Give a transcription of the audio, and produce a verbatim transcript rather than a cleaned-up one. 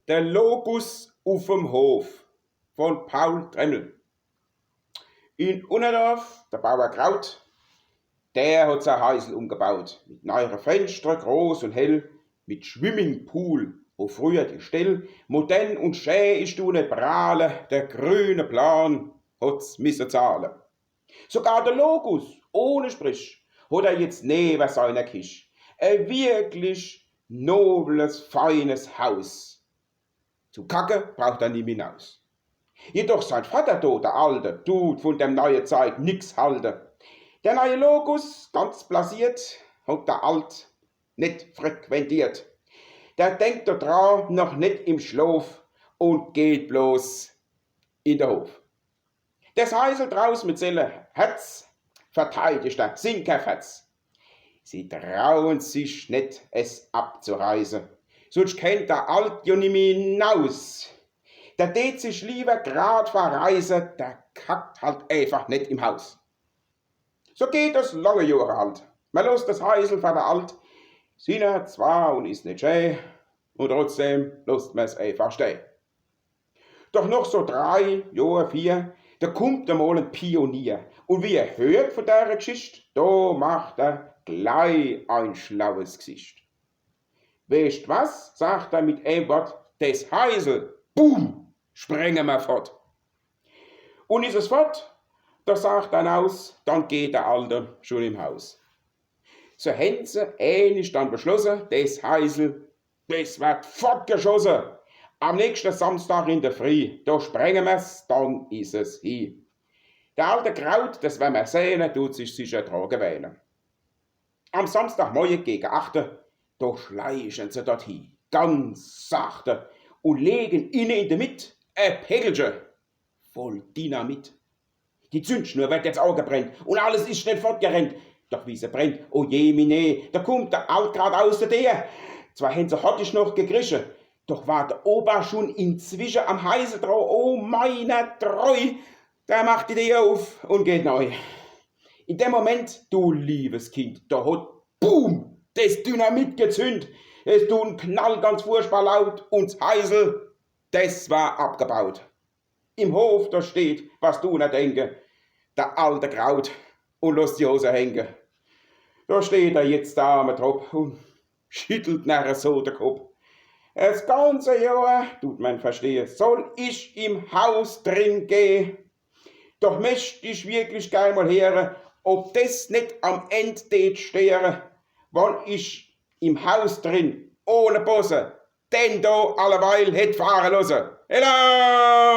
Der Lokus uffem Hof von Paul Tremmel. In Unnerdorf, der Bauer Kraut, der hat sei Heisel umgebaut. Mit neie Fenster, groß und hell, mit Swimmingpool, wo früher die Stell. Modern und schä is du net prahle, der grüne Plan hat's misse zahle. Sogar der Lokus, ohne Sprich, hat er jetzt newe seiner Kich e wirklich nobles, feines Haus. Zu kacke braucht er nimmi naus. Jedoch sein Vatter do, der Alte, tut von dem neie Zeig nix halte. Der neie Lokus, ganz blasiert, hat der Alt net frequentiert. Der denkt do dra noch net im Schlof und geht bloß in der Hof. Des Heisel draus mit selle Herz verteidigt er, sin kä Ferz. Sie trauen sich net, es abzureiße, sonst kennt der Alt jo nimmi naus. Der tät sich lieber grad verreiße, der kackt halt eefach net im Haus. So geht des lange Johre halt. Mer losst des Heisel fer der Alt, sin er zwar und is net schä, und trotzdem losst mer's eefach steh. Doch noch so drei Johr, vier, do kummt emol en Pionier. Und wie er hört von dere Gschicht, do macht er glei ein schlaues Gsicht. Weescht was, sagt er mit em Wort, des Heisel, bum, sprenge mer fort. Und is es fort, do sagt er naus, dann geht der Alte schon im Haus. So hen se ähnlich dann beschlosse, des Heisel, des werd fortgeschosse. Am nächste Samstag in der Frieh, do sprenge mer's, dann is es hie. Der alte Kraut, des wer mer sehne, tut sich sicher dra gewähne. Am Samstagmorje gege achte, do schleichen se dort hie, ganz sachte, und legen inne in de Mitt e Päckelche voll Dynamit. Die Zündschnur werd jetzt agebrennt und alles is schnell fortgerennt. Doch wie se brennt, o je mine, do kummt der Alt grad aus der Deer. Zwar hen se hottisch noch gekrische, doch war der Opa schon inzwische am Heisel dra. O meiner Treu, der macht die Deer uff und geht nei. In dem Moment, du liebes Kind, do hot, bum, des Dynamit gezünd. Es tut en Knall ganz furchtbar laut und s Heisel, des war abgebaut. Im Hof, do steht, was du net denke, der alte Kraut und losst die Hose hänge. Do steht er jetzt da am Tropp und schüttelt nachher so de Kopp. Es ganze Johr, tut mer verstehe, soll ich im Haus drin geh. Doch möcht ich wirklich gern mal heere, ob des net am End tät steere, wann ich im Haus drin ohne Bosse den do alleweil hätt fahre losse. Hella!